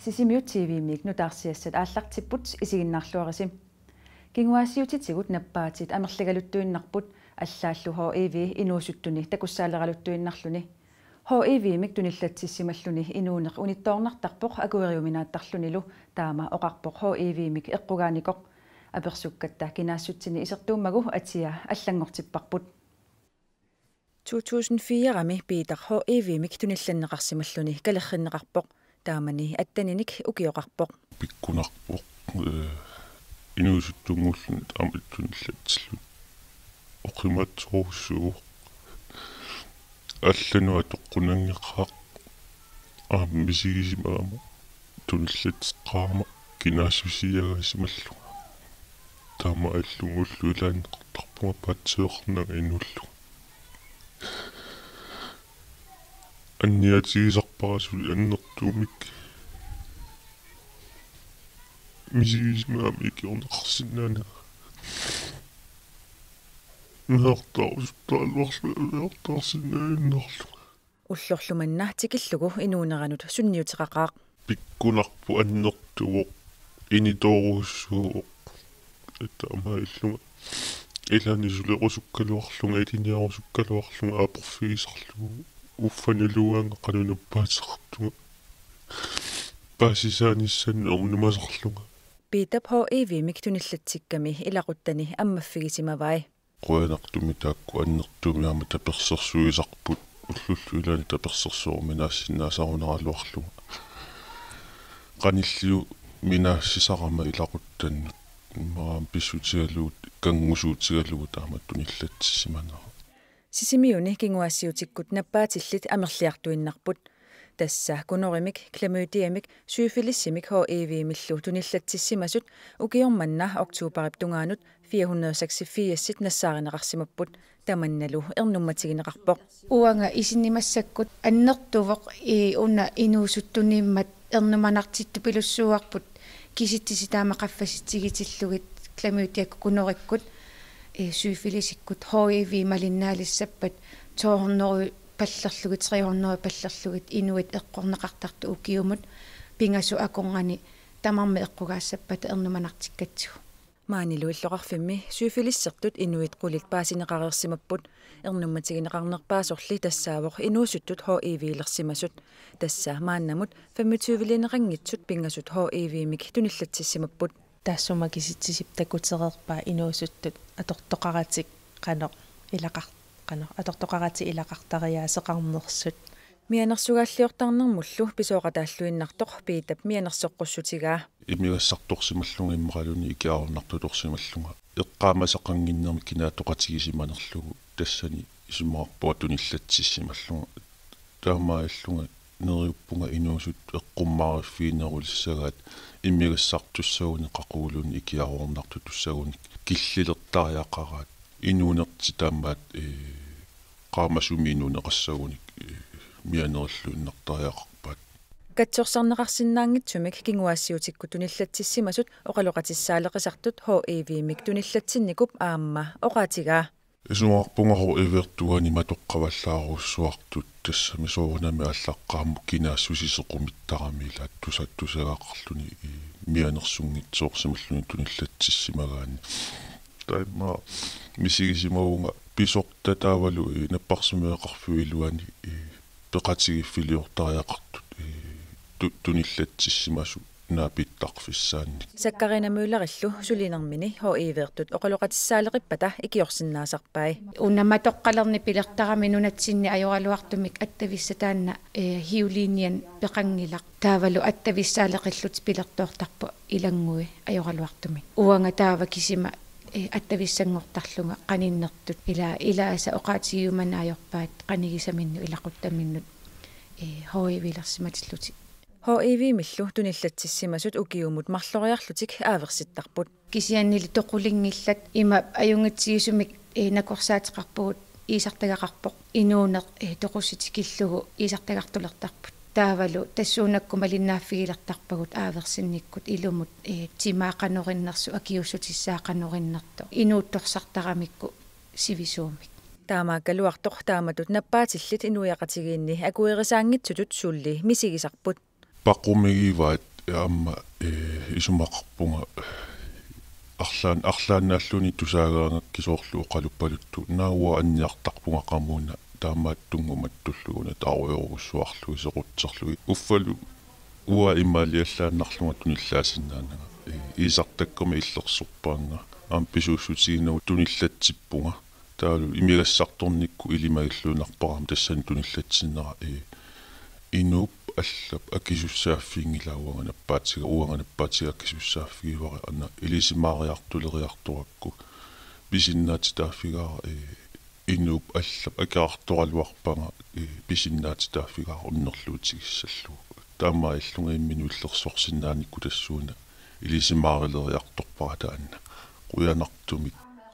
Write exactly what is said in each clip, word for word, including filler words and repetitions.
Sisimiut T V-miit nutaarsiassat aallartipput, isiginnaarluarisi. Kinguaassiuutitigut nappaatit amerligaluttuinnarput, allaallu H I V inuusuttuni takussaaleraluttuinnarluni. H I V-mik tunillatsissimalluni inuuneq unittoornartarpoq akueriuminaattarlunilu, taama oqarpoq H I V-mik eqqugaanikoq. Apersukkatta kinaassutsinni isertuummagu atia allanngortipparput. To tusind fire-mi Peter H I V-mik tunillanneqarsimalluni kalerrinneqarpoq. Taamani atteninik ukioqarpoq. Pikkunarpoq, eh, inuusuttunnguulluni aamma tunillatsillugu. Oqimaatsorujussuuvoq. Allanut atoqqunanngeqaaq. Aamma misigisimagama tunillatseqqaarama kinaassusiiagaasimallunga. Taamaalillunga ullut ilaanneqartarpunga paatsiveqarnanga inuullunga. Anniaatigisarpara suli annertuumik misigisimagama ikiorneqarsinnaananga. Meerartaarusuttarluarlunga meerartaarsinnaajunnaarlunga. Ullorlu manna tikillugu inuuneranut sunniuteqaqaaq. Pikkunarpoq, annertuvoq, initoorujussuuvoq. Taamaallunga ilaanni sulerusukkaluarlunga, ilinniarusukkaluarlunga, aporfigisarlugu, uffaniluaanga qanoq nappaateqartunga. Paasisaanissannik ernumasarlunga. Peter H I V-mik tunillatsikkami ilaquttani ammaffigisimavai. Qujanartumik taakku annertuumik aamma tapersersuisarput, ullullu ilaanni tapersersuuminaassinnaasarunaraluarlunga. Qanilliuminaassisarama ilaquttannut, immaqa aamma pissutigalugu kanngusuutigalugu taama tunillatsissimanera. Sisimiuni kinguaassiuutikkut nappaatillit amerliartuinnarput. Tassa gonorimik, klamydiamik, syfilissimik H I V-millu tunillatsissimasut ukioq manna oktoberip tungaanut fire hundrede og seksogfirs nassaarineqarsimapput, tamannalu ernummatigineqarpoq. Uanga isinni massakkut annertuvoq, i una inuusuttuniimmat ernumanartittupilussuuarput, kisitsisit taama qaffasitsigitillugit klamydiakkut, gonorikkut, eh, syfilisikkut, H I V malinnaalissappat to hundrede pallerlugit, tre hundrede pallerlugit inuit eqqorneqartartut ukiumut pingasut akornanni tamarmik eqqugaassappata ernumanartikkatsigu. Maanilu illoqarfimmi syfilissertut inuit qulit paasineqareersimapput, ernummatigineqarnerpaasorli tassaavoq inuusuttut H I V-lersimasut. Tassa maannamut femogtyve-lineqanngitsut pingasut H I V-mik tunillatsissimapput. Taassuma kisitsisip takutereerpaa inuusuttut atortoqaratik qanoq ilaqar-, qanoq atortoqaratik ilaqartariaaseqarnersut. Mianersugaalliortarnermullu pisooqataalluinnartoq Peter mianersoqqussutigaa. Imigassartorsimallunga immaqaluunniit ikiaroornartutorsimallunga. Eqqaamasaqannginnermik kinaatoqatigisimanerlugu tassani isumaqarpunga tunillatsissimallunga. Taamaallunga neriuppunga inuusuttut eqqummaariffiginerulissagaat imigassartussagunik qaquguluunniit ikiaroornartutussagunik killilertariaqaraat. Inuunertik taamaat, eh, qaamasumik inuuneqassagunik, eh, mianerilluinnartariaqarpaat. Katsorsarneqarsinnaanngitsumik kinguaassiuutikkut tunillatsissimasut oqaloqatissaaleqisartut H I V-mik tunillatsinnikup aamma oqaatigaa. Isumaqarpunga H I V-rtuani matoqqavallaarujussuartut, tassami soorunami aallaqqaammut kinaassuseq sequmittarami ilaat tusa-, tusagaqarluni, eh, mianersunngitsoorsimalluni tunillatsissimagaanni. Taama misigisimavunga pisortat taavalu, eh, napparsimmaveqarfiup iluani, eh, peqatigiiffiliortariaqartut, eh, tu-, tunillatsissimasut naapittarfissaannik. Sakkarina Møllerillu sulinermini H I V-rtut oqaloqatissaaleqippata ikiorsinnaasarpai. Una matoqqalerni pilertarami nunatsinni ajoraluartumik attavissaq taanna, eh, hiuliinian peqanngilaq. Taavalu attavissaaleqillutik pilertoortarput ilanngui ajoraluartumik. Uanga taava kisima, eh, attavissanngortarlunga qaninnertut ila-, ilaasa oqaatigiumanna ajorpaat qanigisaminnut ilaquttaminnut, eh, H I V-lersimatillutik. H I V-millu tunillatsissimasut ukiumut marloriarlutik aaversittarput. Kisiannili toqulinngillat ima ajunngitsigisumik, eh, nakorsaateqarpugut iisartagaqarpoq. Inuuneq, eh, toqussut tikillugu iisartagartulertarput. Taavalu tassuunakkut malinnaaffigilertarpagut aaversinnikkut ilumut, eh, timaa qanoq innersut, akiuussutissaa qanoq innertoq. Inuuttorsartaramikku sivisuumik. Taamaakkaluartoq taamatut nappaatillit inuiaqatigiinni akuerisaanngitsutut suli misigisarput. Paqumigivaat Aamma, eh, isumaqarpunga arlaan-, arlaannaalluunniit tusaagaangakku soorlu oqaluppaluttut naua anniartarpunga qamuuna taamaattunngumattulluuna taarujorujussuarlugit sequtserlugit. Uffalu uanga imaaliallaannarlunga tunillaasinnaananga. Eh, iisartakkama illersorpaannga. Aamma pisuussutiginagu tunillatsippunga. Taavalu imigassartornikkut ilimagilluinnarpara aamma tassani tunillatsinnera, eh, inuup allap akisussaaffiginngilaa uanga nappaatiga, uanga nappaatiga akisussaaffigivara, aana ilisimaariartuleriartorakku pisinnaatitaaffigaara, eh, inuup allap akerartoraluarpara, eh, pisinnaatitaaffigaara unnerluutigissallugu. Taamaalillunga imminut illersorsinnaanikkut tassuuna ilisimaarileriartorpara taanna. Qujanartumik.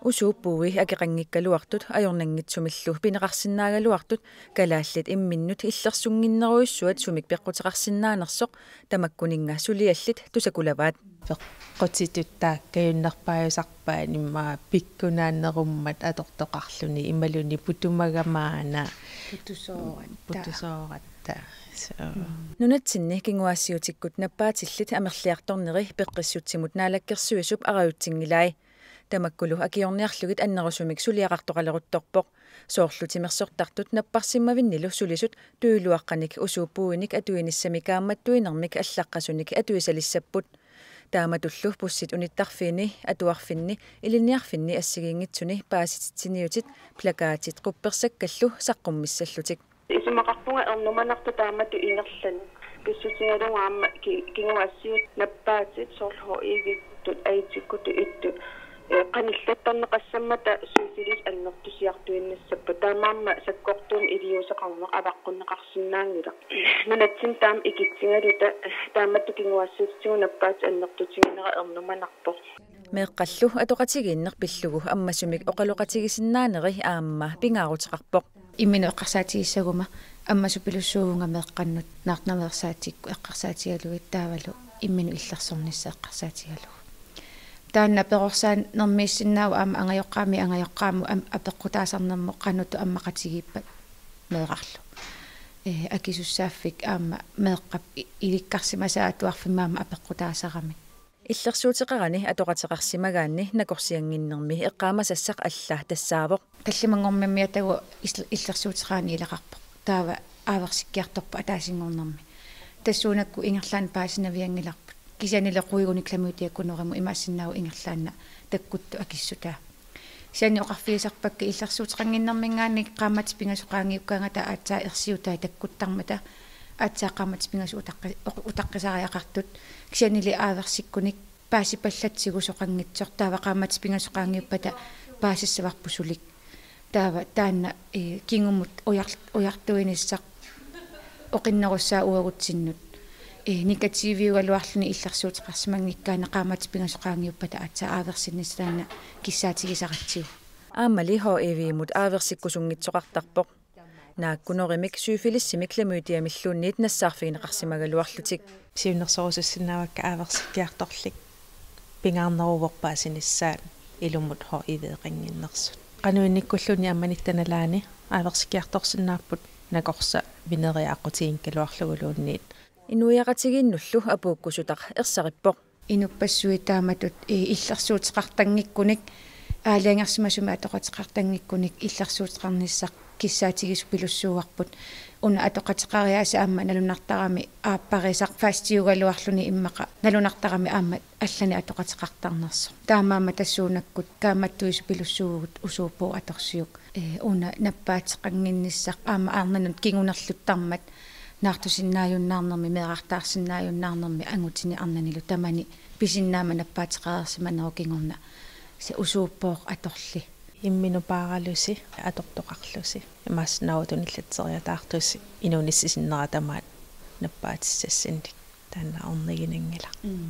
Usuup puui akeqanngikkaluartut ajornanngitsumillu pineqarsinnaagaluartut kalaallit imminnut illersunnginnerujussuat sumik peqquteqarsinnaanersoq tamakkuninnga suliallit tusakulavaat. Peqqutitut taakku ajunnerpaajusarpaat immaqa pikkunaannerummat atortoqarluni imaluunniit putumagamaana. Putusooratta. Putusooratta. So. Nunatsinni kinguaassiuutikkut nappaatillit amerliartorneri peqqissutsimut naalakkersuisup arajutsinngilaat. Tamakkulu akiorniarlugit annerusumik suliaqartoqaleruttorpoq. Soorlu timersortartut napparsimmavinnilu sulisut tujuuluaqqanik usuup puuinik atuinissami kaammattuinermik allaqqasunik atuisalissapput. Taamatullu bussit unittarfiini, atuarfinni, ilinniarfinni assigiinngitsuni paasititsiniutit, plakatit quppersakkallu saqqummissallutik. Isumaqarpunga ernumanartoq taamatut ingerlaneq. Pissutigalugu aamma ki-, kinguaassiuut nappaatit soorlu H I V-kkutut, AIDS-ikkutut ittut, eh, qanillattarneqassammata syfilis annertusiartuinnassappat. Taamaammat sakkortuumik iliuuseqarneq avaqqunneqarsinnaanngilaq. Nunatsinni taama ikitsigaluta taamatut kinguaassiuutitigut nappaatit annertutiginera ernumanarpoq. Meeqqallu atoqatigiinneq pillugu ammasumik oqaloqatigisinnaaneri aamma pingaaruteqarpoq. Imminut eqqarsaatigissaguma ammasupilussuuvunga meeqqannut naartunaveersaatikku eqqarsaatigalugit taavalu imminut illersornissaq eqqarsaatigalugu. Taanna perorsaanermiissinnaavoq aamma angajoqqaami angajoqqaamut am-, apeqqutaasarnermut qanoq ammaqatigiippat meerarlu. Eh, akisussaaffik aamma meeqqap i-, ilikkarsimasaa atuarfimmi aamma apeqqutaasarami. Illersuuteqarani atoqateqarsimagaanni nakorsiannginnermi eqqaamasassaq alla tassaavoq. Tallimanngornermi atagu is-, illersuuteqarani ilaqarpoq. Taava aaversikkiartorpoq ataasinngornermi. Tassuunakkut ingerlaannaq paasinavianngilarput. Kisiannili quigunik klamydia gonoreemut imaassinnaavoq ingerlaannaq takkuttoq akissutaa. Kisianni oqarfigisarpakka illersuuteqannginnerminngaanniit qaammatit pingasut qaangiukkaangata aatsaat ersiutai takkuttarmata aatsaat qaammatit pingasut utaqqi-, oq-, utaqqisariaqartut. Kisiannili aaversikkunik paasipallatsigu soqanngitsoq taava qaammatit pingasut qaangiuppata paasissavarput sulik. Taava taanna, eh, kingumut ujar-, ujartuinissaq oqinnerussaaq uagutsinnut. Eh, negativiugaluarluni illersuuteqarsimanngikkaanni qaammatit pingasut qaangiuppata aatsaat aaversinnissaq taanna kissaatigisaratsigu. Aammali H I V-mut aaversikkusunngitsoqartarpoq. Naakkunorimik syfilissimik klamydiamilluunniit nassaarfigineqarsimagaluarlutik. Siunnersorusussinnaavakka aaversikkiartorlik pingaarneruvoq paasinissaat ilumut H I V-qannginnersut. Qanoq innikkulluunniit aamma nittanalaani aaversikkiartorsinnaapput nakorsaq vineri aqqutigikkaluarluguluunniit. Inuiaqatigiinnullu apuukkusutaq ersarippoq. Inuppassuit taamatut, eh, illersuuteqartanngikkunik, aalajangersimasumik atoqateqartanngikkunik illersuuteqarnissaq kissaatigisoq pilussuuarput. Una atoqateqariaaseq aamma nalunartarami aapparisaq fastiugaluarluni immaqa nalunartarami aamma allanik atoqateqartarnersoq. Taamaammat tassuunakkut kaammattuisoq pilussuuvugut usuup puup atorsiuk. Eh, una nappaateqannginnissaq aamma arnanut kingunerluttarmat naartusinnaajunnaarnermi, meerartaarsinnaajunnaarnermi angutini arnanilu tamani pisinnaammat nappaateqareersimanerup kingorna. Se usuup puup atorli. Imminut paaralusi, atortoqarlusi. Imaassinnaavoq tunillatseriataartusi inuunissisinnera tamaat nappaatissassinnik. Taanna orniginanngilaq. Mm.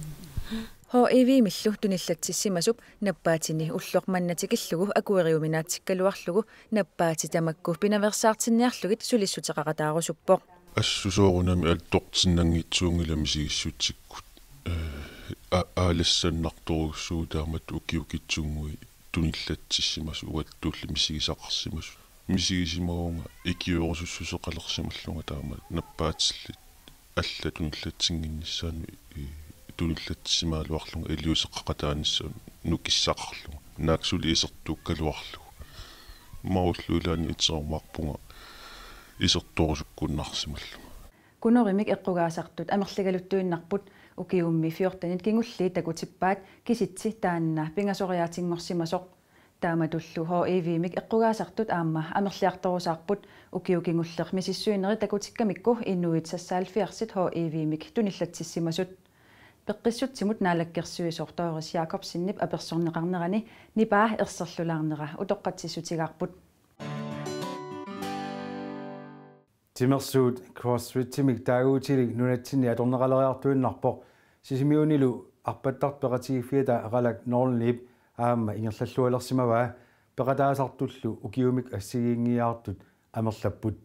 H I V-millu tunillatsissimasup nappaatini ulloq manna tikillugu akueriuminaatsikkaluarlugu nappaatit tamakku pinaveersaartinniarlugit sulissuteqaqataarusuppoq. Assut soorunami atortinnanngitsuunngilaq misigissutsikkut. Eh, a-, aalassannartorujussuuvoq taamatut ukiukitsunnguit tunillatsissimasut uattulli misigisaqarsimasut. Misigisimavunga ikiorusussuseqalersimallunga taama nappaatillit allat tunillatsinnginnissaanni, eh, Tunillatissimagaluarlunga iliuuseqaqataanissamut nukissaqarlunga. Naak suli isertuukkaluarlugu. Maullu ilaanni iterumaarpunga isertorusukkunnarsimallunga. Kunorimik eqqugaasartut amerligaluttuinnarput, ukiummi fjortenit kingulliit takutippaat, kisitsi taanna pingasoriaatinngorsimasoq. Taamatullu H I V-mik eqqugaasartut aamma amerliartorusaarput, ukioq kingulleq misissuinerit takutikkamikku inuit seksoghalvfjerds H I V-mik tunillatsissimasut. Peqqissutsimut naalakkersuisoq Doris Jakobsenip apersorneqarnerani nipaa erserlulaarnera utoqqatsissutigaarput. Timersuut CrossFitimik taaguutilik nunatsinni atorneqaleriartuinnarpoq. Sisimiunilu arpattartut peqatigiiffiata Qalak nul ni-p aamma ingerlallualersimavaa, peqataasartullu ukiumik assigiinngiiaartut amerlapput.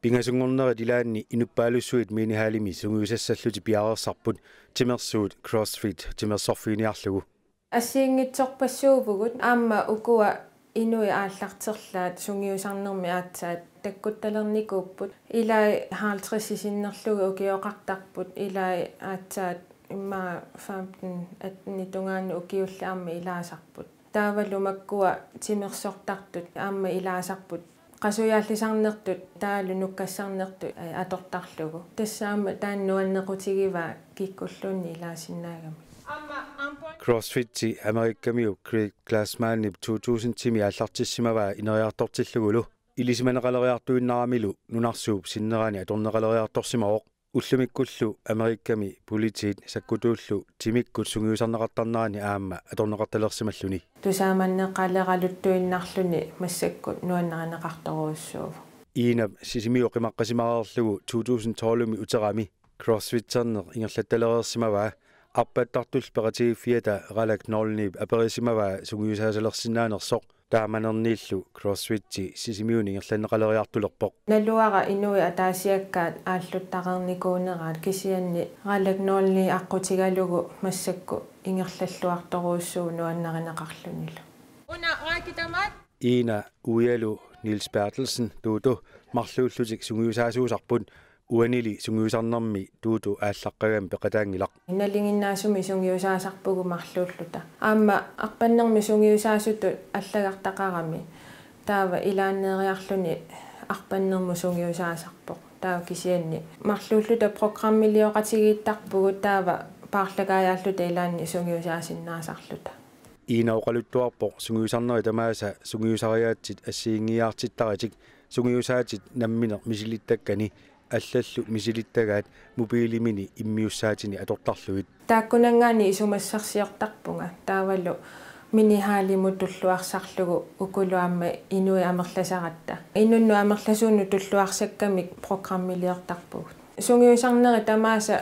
Pingasunngornerit ilaanni inuppaalussuit minihallimi sungiusassallutik piareersarput, timersuut CrossFit timersorfiginiarlugu. Assigiinngitsorpassuuvugut aamma ukua inuit aallarterlaat sungiusarnermi aatsaat takkuttalernikkuupput. Ilai halvtredsit sinnerlugit ukioqartarput, ilai aatsaat immaqa femten attenit tungaanut ukiullit aamma ilaasarput. Taavalu makkua timersortartut aamma ilaasarput. Qasujaallisarnertut taavalu nukkassarnertut, eh, atortarlugu. Tassa aamma taanna nuannequtigivaa kikkulluunniit ilaasinnaagami. CrossFiti Amerikamiu Craig Glassmanip to tusindimi aallartissimavaa ineriartortillugulu. Ilisimaneqaleriartuinnaramilu nunarsuup sinnerani atorneqaleriartorsimavoq. Ullumikkullu Amerikami politiit sakkutuullu timikkut sungiusarneqartarnerani aamma atorneqartalersimalluni. Tusaamanneqaleraluttuinnarluni massakkut nuannarineqartorujussuuvoq. Iinap Sisimiut qimaqqasimareerlugu to tusind tolvimi uterami CrossFitterneq ingerlattalereersimavaa, arpattartullu peqatigiiffiata Qalak nul ni-p aperisimavaa sungiusaasalersinnaanersoq. Taamanerniillu CrossFiti Sisimiuni ingerlanneqaleriartulerpoq. Naluara inuit ataasiakkaat aalluttareernikuuneraat, kisianni Qalak nul ni-p aqqutigalugu massakkut ingerlalluartorujussuuvoq nuannarineqarlunilu. Una række tamaat. Iina, uialu Niels Berthelsen, Tuutu, marluullutik sungiusaasuusarput. Uanili sungiusarnermi Tuutu aallaqqagami peqataanngilaq. Nalinginnaasumik sungiusaasarpugut marluulluta. Aamma arpannermi sungiusaasutut allagartaqarami. Taava ilaanneeriarluni arpannermut sungiusaasarpoq. Taava kisianni marluulluta programmilioqatigiittarpugut, taava paarlakaajaalluta ilaanni sungiusaasinnaasarluta. Iina oqaluttuarpoq sungiusarnerit tamaasa sungiusariaatsit assigiinngiiaartittaritik, sungiusaatit nammineq misilittakkani allallu misilittagaat mobiilimini immiussaatini atortarlugit. Taakkunanngaanniit isumassarsiortarpunga, taavalu minihallimi tulluarsarlugu ukulu aamma inuit amerlasaratta. Inunnut amerlasuunut tulluarsakkamik programmiliortarpugut. Sungiusarnerit tamaasa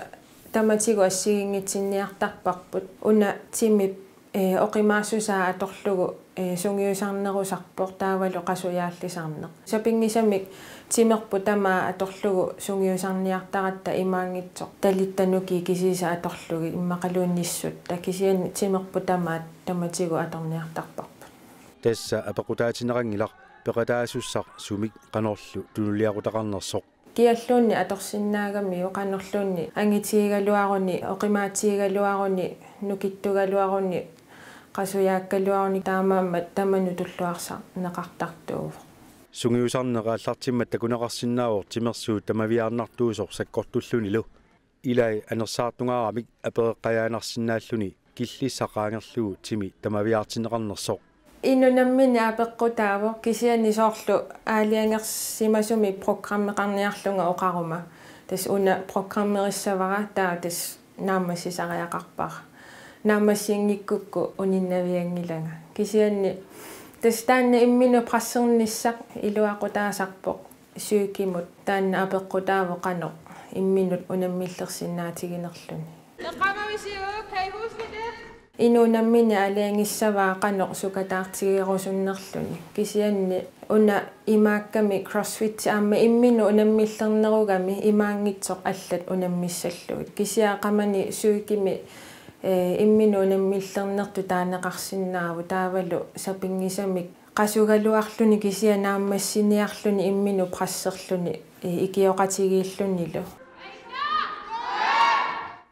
tamatigut assigiinngitsinniartarparput. Una timip, eh, oqimaassusaa atorlugu, eh, sungiusarnerusarpoq taavalu qasujaallisarneq. Sapinngisamik timerput tamaat atorlugu sungiusarniartaratta imaanngitsoq talitta nukiit kisiisa atorlugit immaqaluunniit nissutta, kisianni timerput tamaat tamatigut atorniartarparput. Tassa apeqqutaatinneqanngilaq peqataasussaq sumik qanorlu tunuliaqutaqarnersoq. Kialluunniit atorsinnaagamiuk qanorluunniit angitigigaluaruni, oqimaatigigaluaruni, nukittugaluaruni, qasujaakkaluaruni, taamaammat tamanut tulluarsarneqartartuuvoq. Sungiusarneq aallartimmat takuneqarsinnaavoq timersuut tamaviaarnartuusoq sakkortullunilu. Ilai anersaartungaaramik apereqqajaannarsinnaalluni killissaq qaangerlugu timi tamaviaartinneqarnersoq. Inuk nammineq apeqqutaavoq, kisianni soorlu aalajangersimasumik programmeqarniarlunga oqaruma: Tassa una programmerissavara, taava tassa naammassisariaqarpara. Naammassinngikkukku uninnavianngilanga. Kisianni tassa taanna imminut pressernissaq iluaqutaasarpoq. Psykimut taanna apeqqutaavoq qanoq imminut unammillersinnaatiginerluni. Eqqaamavisiuk, kan I huske det? Inuk nammineq aalajangissavaa qanoq sukataartigerusunnerluni. Kisianni una imaakkami CrossFit aamma imminut unammillernerugami imaanngitsoq allat unammissallugit. Kisianni qamani psykimi, eh, imminut unammillernertut taaneqarsinnaavoq, taavalu sapinngisamik qasugaluarluni kisianni naammassiniarluni imminut presserluni, eh, ikioqatigiillunilu.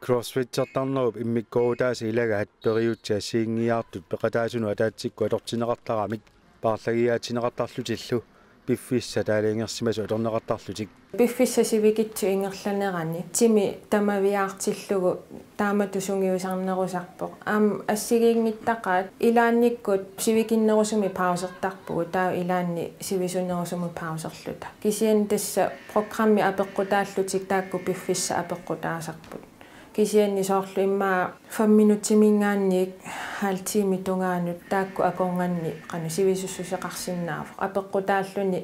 CrossFittertarnerup immikkoorutaasa ilagaat periutsit assigiinngiiaartut peqataasunut ataatsikkut atortinneqartaramik paarlagiaatsinneqartarlutillu piffissaq taalagingersimasoq atorneqartarlutik. Piffissap sivikitsup ingerlanerani timi tamaviaartillugu taamatut sungiusarnerusarpoq. Aamma assigiinngittaqaat ilaannikkut sivikinnerusumik pausertarpugut, taava ilaanni sivisunerusumik pauserluta. Kisianni tassa programmi apeqqutaallutik taakku piffissaq apeqqutaasarput. Kisianni soorlu immaqa fem minuttiminngaanniit halv time tungaanut taakku akornanni qanoq sivisussuseqarsinnaavoq. Apeqqutaalluni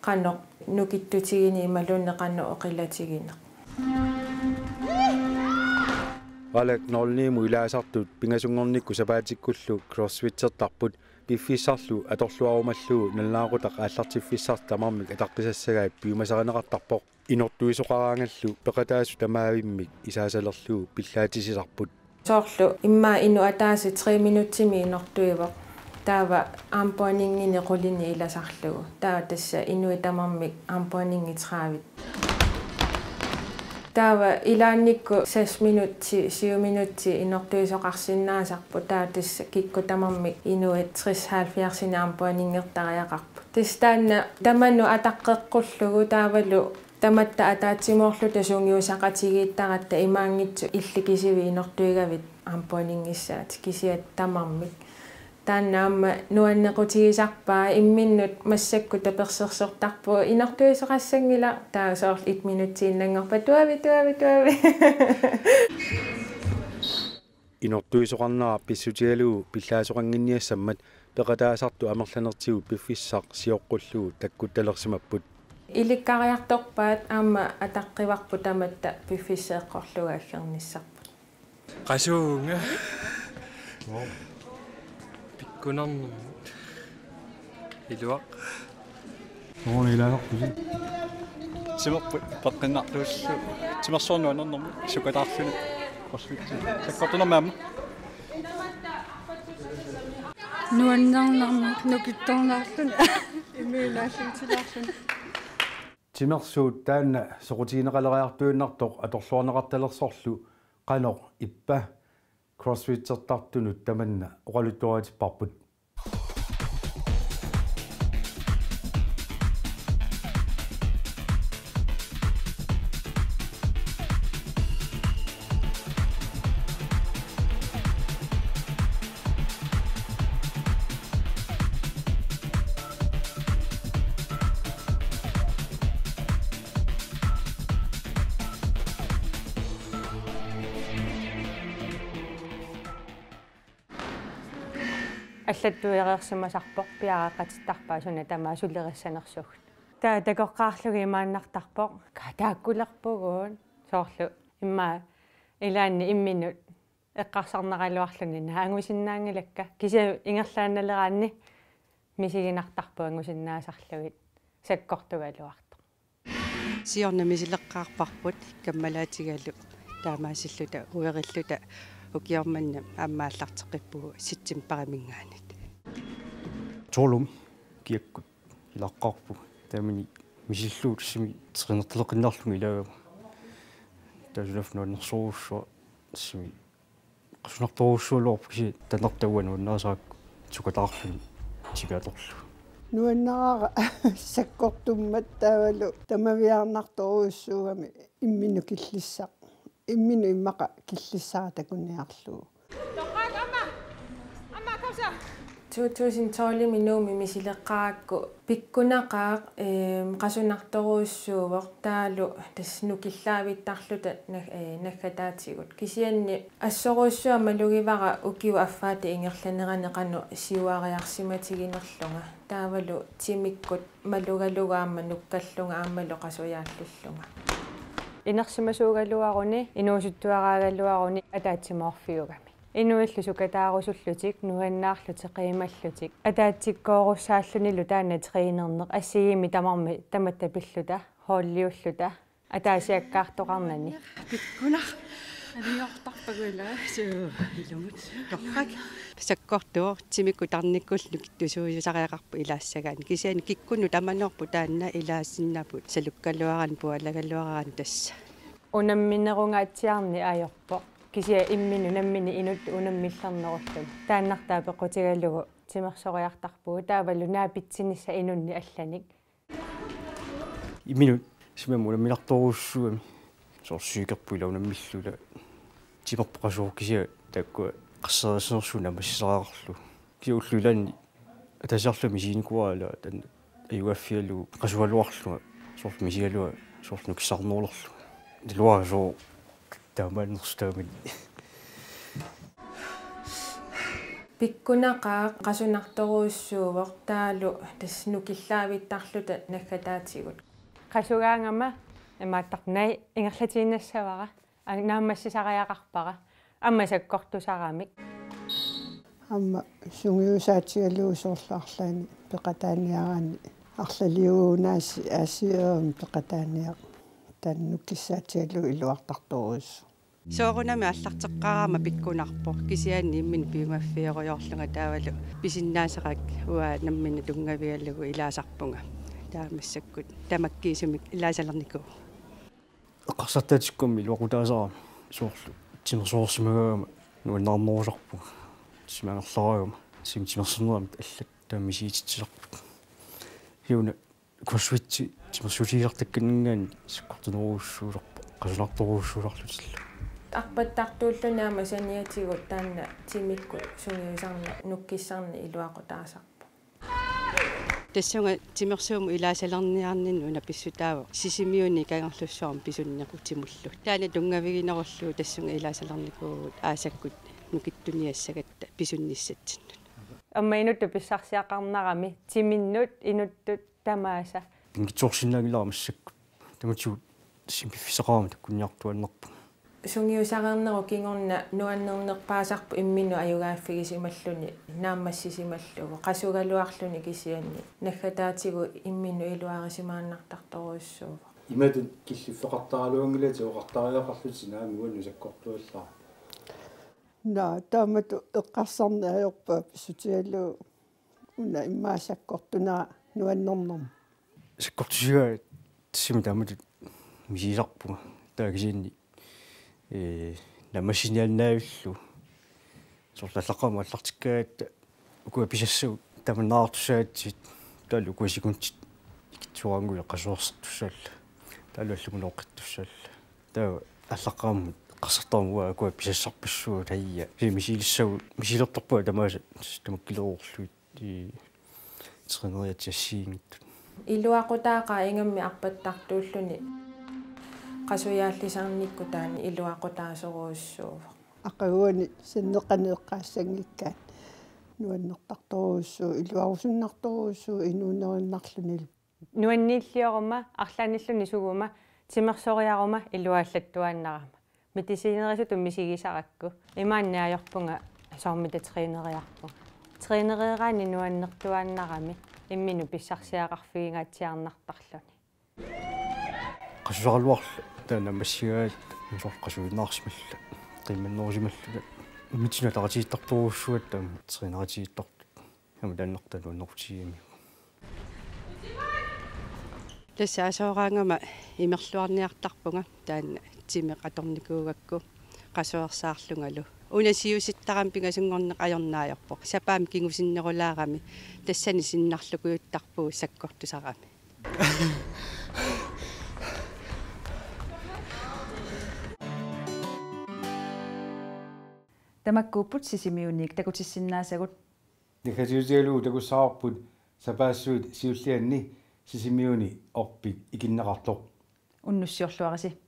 qanoq nukittutigineq imaluunniit qanoq oqilatigineq. Balak nul ni-mut ilaasartut pingasunngornikkut sapaatikkullu CrossFittertarput piffissarlu atorluarumallugu nalunaaqutaq aallartiffissartik tamarmik ataqqisassagaat piumasarineqartarpoq. Inortuisoqaraangallu peqataasut tamaavimmik isaasalerlugu pillaatissisarput. Soorlu immaqa inuk ataaseq tre minutsimik inortuivoq. Taava armbøjningini qulinik ilasarlugu. Taava tassa inuit tamarmik armbøjningit tredive. Taava ilaannikkut seks minutsit, syv minutsit inortuisoqarsinnaasarput. Taava tassa kikkut tamarmik inuit tres halvfjerdsinik armbøjningertariaqarput. Tassa taanna tamanut ataqqeqqullugu taavalu tamatta ataatsimoorluta sungiusaqatigiittaratta imaanngitsoq illit kisivit inortuigavit armbøjningissaatit, kisianni tamarmik. Taanna aamma nuannequtigisarpaa, imminnut massakkut tapersersortarpugut inortuisoqassanngilaq, taava soorlu et minutsiinnanngorpat tuavi, tuavi, tuavi. Inortuisoqarnera pissutigalugu pillaasoqannginniassammat peqataasartut amerlanertigut piffissaq sioqqullugu takkuttalersimapput. Ilikkariartorpaat aamma ataqqivarput tamatta piffissaq eqqorlugu aggernissarput. Qasuunga. Pikkunarnermut. Iluaq. Soorlu ilaasartusi. Timerput peqqinnartuullu. Timersuarnut anernermut sukataarluni. Korsvitsi. Sakkortunermut aamma. Nuannernermut nukittornaarluni. Immiunaalluntilaarluni. Timersuut taanna soqutigineqaleriartuinnartoq atorluarneqartalersorlu qanoq ippa CrossFittertartunut tamanna oqaluttuaritipparput. Allattuereersimasarpoq piareeqqatittarpaa suna tamaat sulerissanersugut. Taava takoqqaarlugit imaannartarpoq. Ka-, taakkulerpugut. Soorlu immaqa ilaanni imminut eqqarsarneraluarluni naak angusinnaanngilakka. Kisianni ingerlaannaleraanni misiginartarput angusinnaasarlugit sakkortugaluartoq. Siorna misileqqaarparput kammalaatigalu taamaasilluta uerilluta ukioq manna aamma aallarteqqippugut septembariminngaanniit. Tolum kiakkut ilaqqaarpugut. Taamani misillugu tassami trænertaleqqinnaarlunga ilaagama. Taava sunaaffa nuannersorujussuaq tassami qasunartorujussuugaluarpoq kisianni tanertavva nuannaasarakku sukataarluni timi atorlugu. Nuannaraara sakkortummat taavalu tamaviaarnartorujussuugami imminut killissaq. Imminut immaqa killissara takuniarlugu. To tusind tolvimi Nuummi misileqqarakku pikkunaqaaq, eem, qasunartorujussuuvoq taavalu tassa nukillaavittarluta nag-, ee, naggataatigut. Kisianni assorujussuaq malugivara ukiup affaata ingerlanerani qanoq siuariarsimatiginerlunga. Taavalu timikkut malugalugu aamma nukkallunga aammalu qasujaallullunga. Inersimasuugaluaruni, inuusuttuaraagaluaruni ataatsimoorfiugami. Inuillu sukataarusullutik, nuannaarlutik, qiimallutik. Ataatsikkoorussaallunilu taanna trænerneq assigiimmik tamarmik tamatta pilluta, holdiulluta, ataasiakkaartoqarnani. Pikkunar. Aliortarpagu ilaa. Suu, ilumut. Torrak. Sakkortuvoq, timikkut tarnikkullu nukittusuusariaqarpoq ilaassagaanni. Kisianni kikkunnut tamanoorpoq taanna ilaasinnaavoq. Salukkaluaraanni pualagaluaraanni tassa. Unamminerungaatsiarneq ajorpoq. Kisianni imminut nammineq inuttut unammillernerulluni. Taannartaa peqqutigalugu timersoriartarpugut taavalu naapitsinissaq inunnik allanik. Imminut simamut unamminartorujussuugami. Soorlu psykerput ila unammillugu ila timerput qasuvoq kisianni taakkua qasserisinnersuuneq naammassisariaqarlugu. Kisianni ullut ilaanni ataasiarlunga misiginikuuara ila taanna ajugaaffigalugu qasugaluarlunga soorlu misigalunga soorlu nukissarnerulerlunga. Iluarisoo taamaannersoq taamani. Pikkunaqaaq qasunartorujussuuvoq taavalu tassa nukillaavittarluta naggataatigut. Qasugaangama imaattarnai ingerlatiinnassavara, ang-, naammassisariaqarpara, aamma sakkortusaramik. Aamma sungiusaatigalugu soorlu arlaanni peqataaniaraanni arlaliuguunaasi aasiirimmi peqataaniaq taanna nukissaatigalugu iluartartorujussuuvoq. Soorunami aallarteqqaarama pikkunarpoq kisianni imminut piumaffigerujoorlunga taavalu pisinnaasaqaaq uanga nammineq tunngavigalugu ilaasarpunga. Taava massakkut tamakkiisumik ilaasalernikuuvoq. Eqqarsartaatikkummi iluaqutaasarami soorlu timersoorsimagaangama nuannaarnerusarpunga. Tassa angerlaraangama simi timersorneramik allat taama misigisitsisarput. Hiuna kurssuitsi timersuutigisartakkanninngaanniit sakkortunerujussuusarput qasunartorujussuusarlutillu. Arpattartuulluni aamma saniatigut taanna timikkut sungiusarneq nukkissarneq iluaqutaasarpoq. Tassunga timersuumut ilaasalerniarninni una pissutaavoq Sisimiuni Kangerlussuarmi pisunneq utimullu. Taanna tunngaviginerullugu tassunga ilaasalernikuuvugut aasakkut nukittuniassagatta pisunnissatsinnut. Aamma inuttut pissarsiaqarnarami timinnut inuttut tamaasa. Pinngitsoorsinnaanngilara massakkut. Tamatigut tassani piffissaqarama takkunniartuaannarpunga. Sungiusareernerup kingorna nuannernerpaasarpoq imminut ajugaaffigisimallugu naammassisimallugu qasugaluarluni kisianni naggataatigut imminut iluarisimaannartartorujussuuvoq. Imatut killiffeqartaraluanngilatit oqartariaqarlutit naamik uannut sakkortuallara. Naa, taamatut eqqarsarneq ajorpara pissutigalugu una immaqa sakkortunera nuannernerma. Sakkortusigaangat tassami taamatut misigisarpunga. Taava kisianni, ee, naammassiniaannaavillugu. Soorlu aallaqqaammut aallartikkaangatta ukua pisassagut tamannaartussaagatsigit taavalu ukua sekundit ikittuaraannguit qasuersertussaallunga. Taavalu allamut nooqqittussaallunga. Taava aallaqqaammut eqqarsartarama uanga ukua pisassarpassuit taava. Kisianni misigilissagut, misigilertarpunga tamaasa tamakkilerullugit. Ii, træneriatsiassiinngitsut. Iluaqutaaqaaq ingammik arpattartuulluni qasujaallisarnikkut taanna iluaqutaasorujussuuvoq. Aqaguani sanneqaneq eqqaassanngikkaanni nuannertartorujussuuvoq, iluarusunnartorujussuuvoq inuunerinnarlunilu. Nuanniillioruma, arlaannilluunniit suguma, timersoriaruma, iluallattuaannarama. Medicinerisutut misigisarakku. Imaannaajorpunga soormita træneriarpunga. Trænereeraanni nuannertuaannarami imminut pissarsiaqarfigingaatsiarnartarluni. Qasusaraluarlunga taanna naammassigaangatta soorlu qasuinnaarsimallunga, qiimmannerusimalluta. Immitsinnut ataqatigiittartorujussuugatta taama træneritigiittartut. Aamma taannartaa nuannerutigigamikku. Tassa asooraangama imerluarniartarpunga taanna timeq atornikuugakku qasuersaarlungalu. Una siusittarama pingasunngorneq ajornaajorpoq. Sapaammi kingusinnerulaarami tassani sinnarlukujuttarpugut sakkortusarami. Tamakkuupput Sisimiuniit takutissinnaasagut. Naggasiutigalugu takussavarput sapaassuit siullianni Sisimiuni orpik ikinneqartoq. Unnussiorluarisi.